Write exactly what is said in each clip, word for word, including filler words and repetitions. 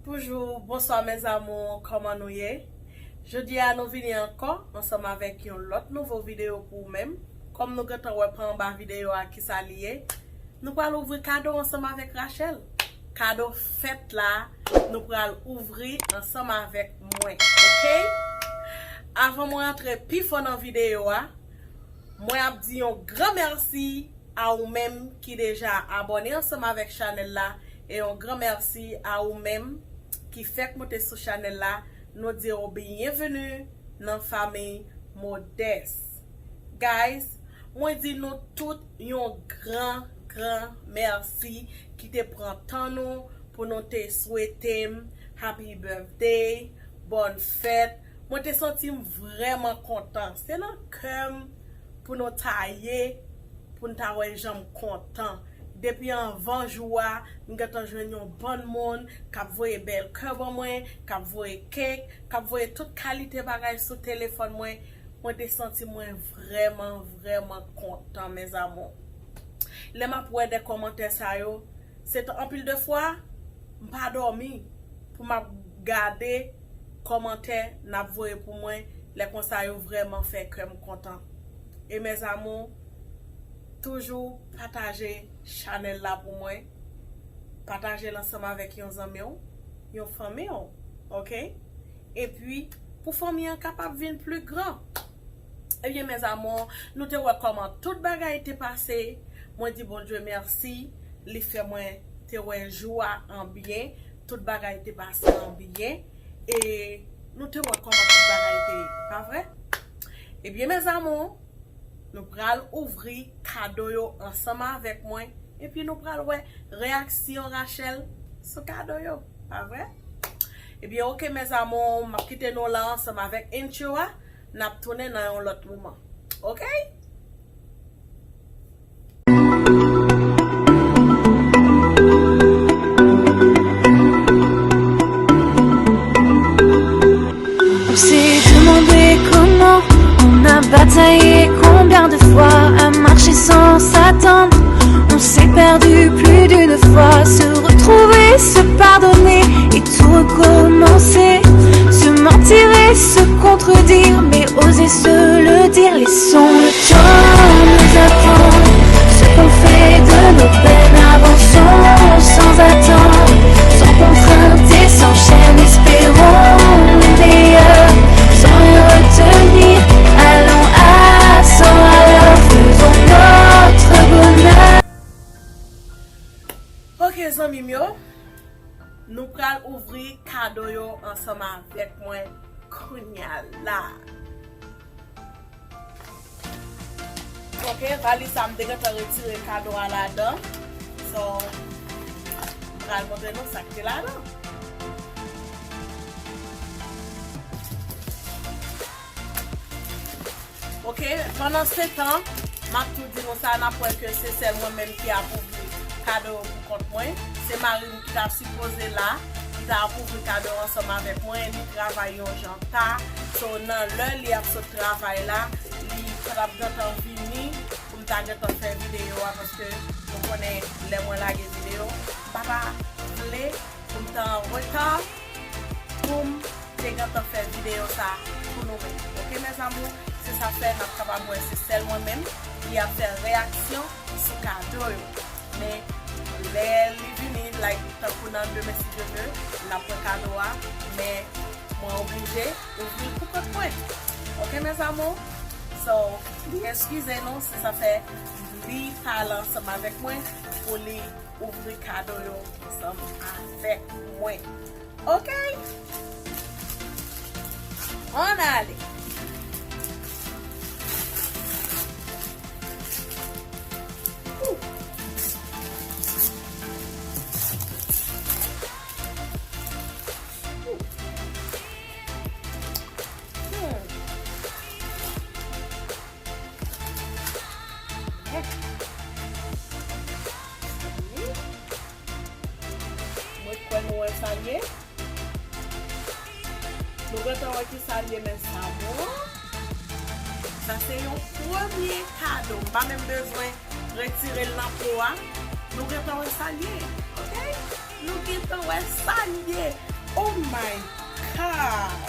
Bonjou, bonswa mes amours, kòman nou ye? Jodi a nou vini ankò ansanm avèk yon lòt nouvo videyo pou ou menm. Kòm nou gentan wè pa anba videyo a kisa li ye, nou pral ouvri kado ansanm avèk Rachel. Kado fèt la, nou pral ouvri ansanm avèk mwen, oke? Avan mwen antre pi fon nan videyo a, mwen ap di yon gran mèsi a ou menm ki deja abòne ansanm avèk chanèl la, e yon gran mèsi a ou menm ki fèk moute sou chanèl la. Nou di w byenveni nan fanmi Modès. Guys, mwen di nou tout yon gran, gran mèsi ki te pran tan nou pou nou te swete m happy birthday, bòn fèt. Mwen te santi m vrèman kontan. Se nan kè m pou nou ta ye, pou n ta wè jan m kontan. Depi anvan jou a, m gentan jwenn yon bann moun k ap voye bèl kè ban mwen, k ap voye kèk, k ap voye tout kalite bagay sou telefòn mwen. Mwen te santi mwen vrèman, vrèman kontan, mes amours. Lè m ap wè de kòmantè sa yo, se t-, anpil de fwa, m pa dòmi pou m ap gade kòmantè n ap voye pou mwen, lè konsa yo vrèman fè kè m kontan. E mes amours, toujou pataje chanèl la pou mwen. Pataje l ansanm avèk yon zanmi w, yon fanmi w, oke? Epi, pou fanmi an kapab vin pli gran. Ebyen, mes amours, nou te wè kòman tout bagay te pase. Mwen di Bondye mèsi, li fè mwen te wè jou a an byen, tout bagay te pase an byen, e nou te wè kòman tout bagay te ye, pa vre? Ebyen, mes amours, nou pral ouvri kado yo ansanm avèk mwen, epi nou pral wè reyaksyon Rachel sou kado yo, pa vre? Ebyen, oke, mes amours, m ap kite nou la ansanm avèk intro a, n ap tounen nan yon lòt moman. Oke? On s'est demandé comment, on a bataillé combien de fois, à marcher sans s'attendre. On s'est perdu plus d'une fois, se retrouver, se pardonner et tout recommencer. Se mentir et se contredire, mais oser se le dire. Laissons le temps nous apprendre ce qu'on fait de nos peines. Avançons sans attendre, sans contrainte et sans chaîne. Espérons le meilleur, sans rien retenir. Allons à cent à l'heure, faisons notre bonheur. Ok, zanmi m yo, nou pral ouvri kado yo ansanm avèk mwen kounya la. Ok, valiz sa m te gentan retire kado a ladan. So, m pral montre nou sa k te ladan. Ok, pandan se tan, m ap tou di nou sa, n ap wè ke se sèl mwen menm ki ap ouvri kado yo pou kont mwen. Se mari m ki ta sipoze la, ki ta ap ouvri kado yo ansanm avèk mwen, li travay yon jan ta. So, nan lè li ap sot travay la, li t ap gentan vini pou m ta gentan fè videyo a, paske nou konnen lè mwen lage videyo, m pa ta vle pou m ta an reta pou m te gentan fè videyo sa pou nou menm. Ok, mes amours, se sa fè n ap kapab wè se sèl mwen menm ki ap fè reyaksyon sou kado yo. Men, lè li vini, like, tankou nan demen, si Dye vle, n ap wè kado a, men mwen oblije ouvri l pou kont mwen. Ok, mes amours? So, eskize nou si sa fè li pa la ansanm avèk mwen pou li ouvri kado yo ansanm avèk mwen. Ok? Ann ale. Ooh. Ooh. Hmm. Mwen kwè nou wè sa l ye. Nou gentan wè ki sa l ye, mes amours. Sa se yon premye kado. M pa menm bezwen retire l nan po a. Nou gentan wè sa l ye. Ok? Nou gentan wè sa l ye. Oh my God!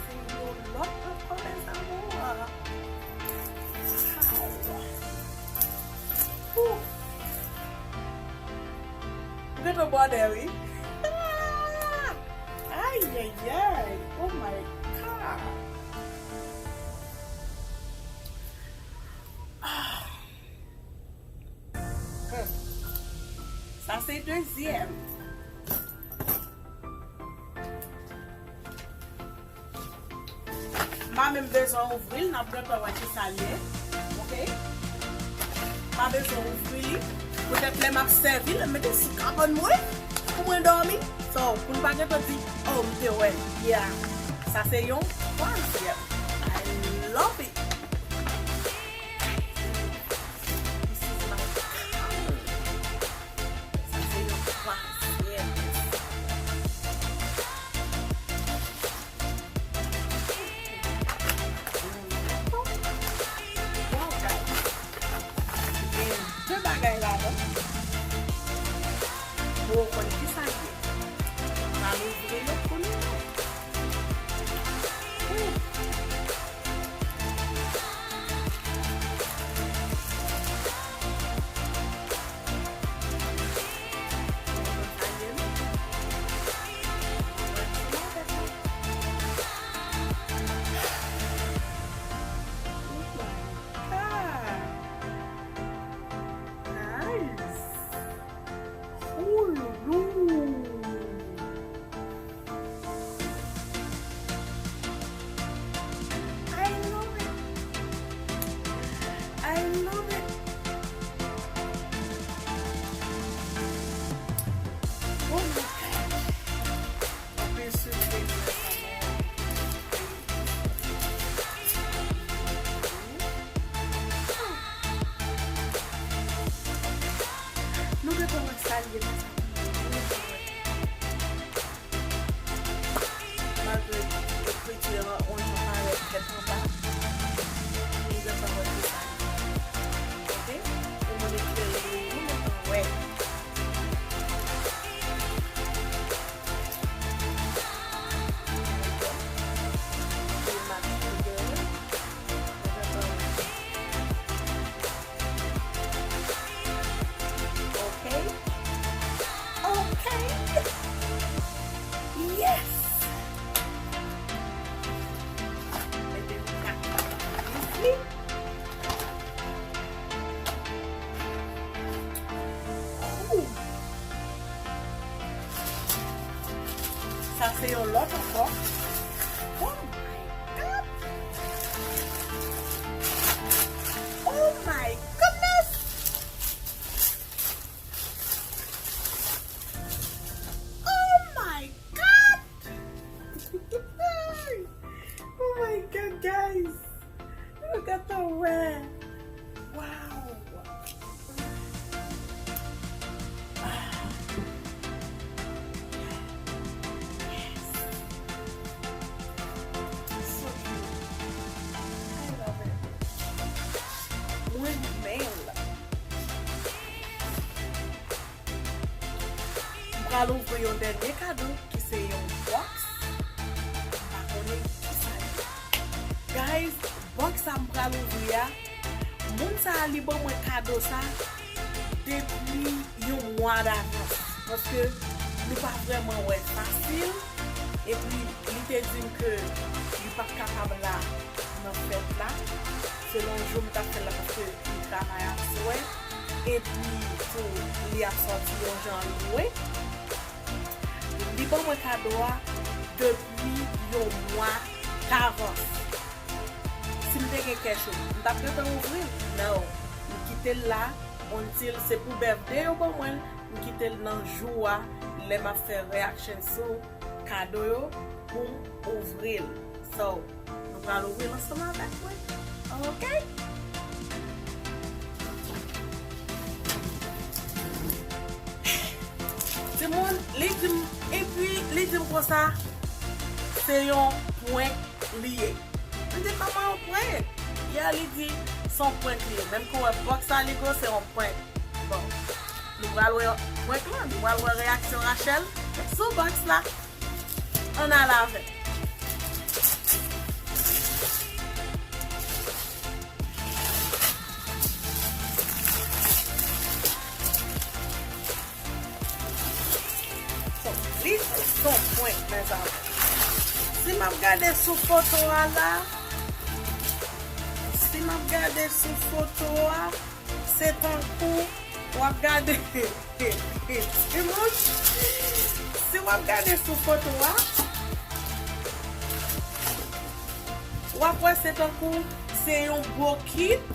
Se yon lòt ankò, mes amours. Wow. Ooh. Ou gentan bòdè, wi. Ay, ay, ay. Oh my God. Ah. Hmm. Sa se dezyèm. M pa menm bezwen ouvri l, n ap gentan wè kisa l ye. Oke? M pa bezwen ouvri li. Poutèt lè m ap sèvi l, m mete l sou kabann mwen pou mwen dòmi. So, pou n pa gentan di, oh, m te wè l. Yeah. Sa se yon twazyèm. I love it. This is my kind. Sa se yon twazyèm. Wow, guys. Gen de bagay ladan. Pou w konn kisa l ye. M pral ouvri yo pou nou wè. Ooh. Ooh, loulou. I love it. I love it. Oh my God. Anpil sipriz, mes amours. Nou gentan wè sa l ye, mes amours. Nou gentan wè. Malgre ekriti an, on jan parèt tèt anba, nou gentan wè ki sa l ye. Oke? Pou moun eklere yo, nou gentan wè. Li match together. Nou gentan wè. Oke? Oke. Yes! Mete yon kat isi. Ooh. Sa se yon lòt ankò. Oh my God! Oh my goodness! Oh my God! Oh my God, guys! Look at the way! Wow! Ah. Yes. So cute. I love it. Mwen renmen l. M pral ouvri yon dènye kado ki se yon box. M pa konnen kisa l ye. Guys, box sa m pral ouvri a, moun sa a li ban mwen kado sa depi yon mwa davans. Paske nou pa vrèman wè fasil. Epi li te di m ke li p ap kapab la nan fèt la. Se nan jou m t ap fè l la paske li travay aswè. Epi tou, li ap sòti yon jan lwen. Li ban mwen kado a depi yon mwa davans. Si m te gen kè cho, m t ap gentan ouvri l. No. M kite l la, until se pou birthday yo ban mwen l, m kite l nan jou a, lè m ap fè reaction sou kado yo pou m ouvri l. So, nou pral ouvri l ansanm avèk mwen. Oke? Moun, li di m, epi li di m konsa, se yon prank li ye. M di, kòman yon prank? Yè, li di, se yon prank li ye. Menm kou wè box la, li gwo, se yon prank. Bon, nou pral wè prank lan, nou pral wè reyaksyon Rachel sou box la. Ann ale avè m. Li son prank, mezanmi. Si m ap gade sou foto a la, si m ap gade sou foto a, se tankou w ap gade. Timoun, si w ap gade sou foto a, w ap wè se tankou se yon bokit.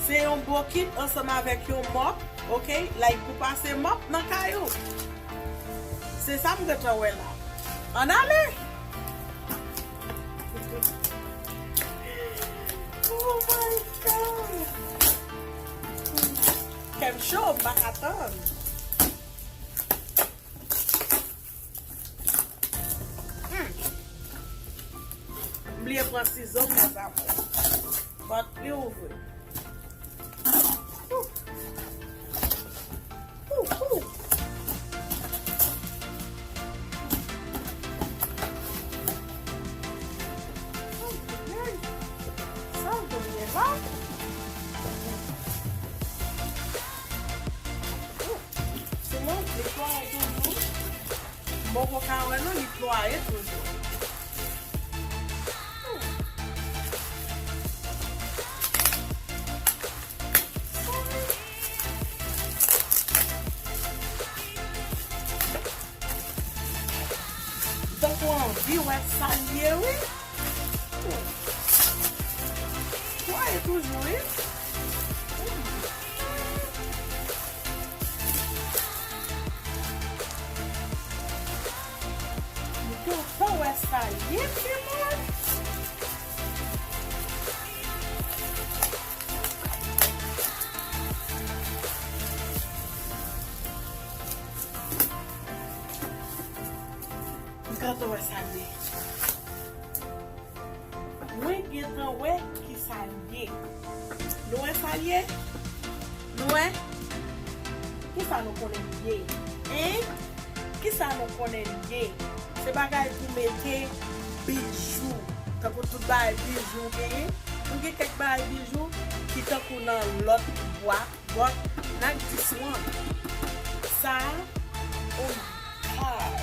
Se yon bokit ansanm avèk yon mòp, oke? Like pou pase mòp nan kay ou. Se sa m gentan wè la. Ann ale! Oh my God! Kè m cho, m pa ka tann. Hmm. M bliye pran sizo m, mes amours. But li ouvri. Ouh. Ouh, ouh. Ay, ay. Sa w genyen la? Ouh. Sinon, li plwaye toujou. M poko ka wè non, li plwaye toujou. Tankou anvi wè sa l ye, wi. Plwaye toujou, wi. M kontan wè sa ye, timoun. M kontan wè sa ye. Mwen gentan wè ki sa l ye. Nou wè sa l ye? Nou wè? Ki sa nou konnen l ye? Hein? Ki sa nou konnen l ye? Se bagay pou mete bijou. Tankou tout bagay bijou genyen. Nou gen kèk bagay bijou ki tankou nan lòt bwat. But not this one. Sa a, oh my God.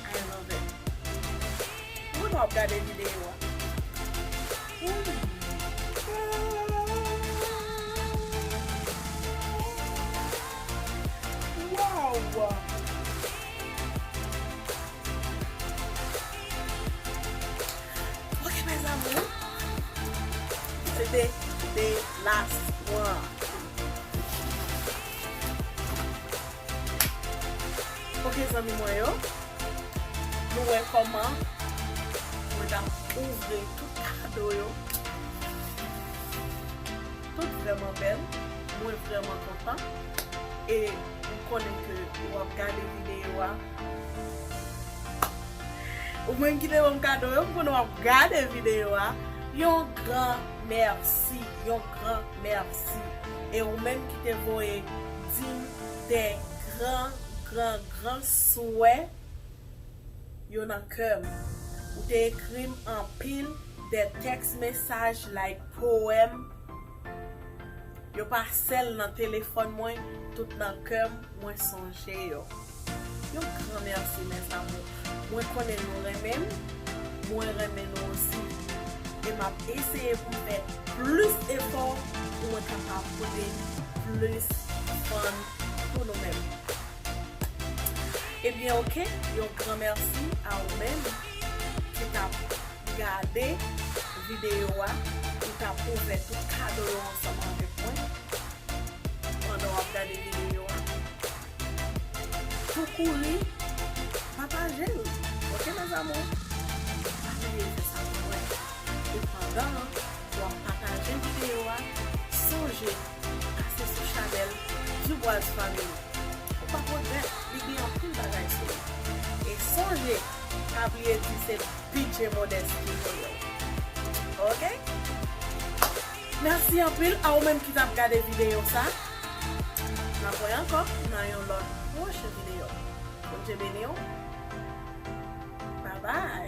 I love it. Mwen w ap gade videyo a. Ooh. Wow. Ok, mes amours. Se te the last one. Ok, zanmi mwen yo. Nou wè kòman mwen t ap ouvri tout kado yo. Tout vrèman bèl. Mwen vrèman kontan. E m konnen ke w ap gade videyo a. Ou menm ki te ban m kado yo, m konnen w ap gade videyo a. Yon gran mèsi, yon gran mèsi. E ou menm ki te voye di m de gran, gran, gran swè yo nan kè m. Ou te ekri m anpil de tèks mesaj, like, powèm. Yo pa sèl nan telefòn mwen, tout nan kè m, mwen sonje yo. Yon gran mèsi, mes amours. Mwen konnen nou renmen m, mwen renmen nou osi. E m ap eseye pou m fè plis efò pou mwen kapab pote plis fun pou nou menm. Ebyen, ok, yon gran mèsi a ou menm ki t ap gade videyo a, ou t ap ouvè tout kado yo ansanm avèk mwen pandan w ap gade videyo a. Tou kouri pataje l, ok, mes amours? Pa bliye fè sa pou mwen. E pandan w ap pataje videyo a, sonje pase sou chanèl Dubois Family. Ou pa pwoblèm, li gen anpil bagay sou li. E sonje, pa bliye di se B J Modest ki voye w. Oke? Mèsi anpil a ou menm ki t ap gade videyo sa. N ap wè ankò nan yon lòt pwochen videyo. Bondye beni w. Babay.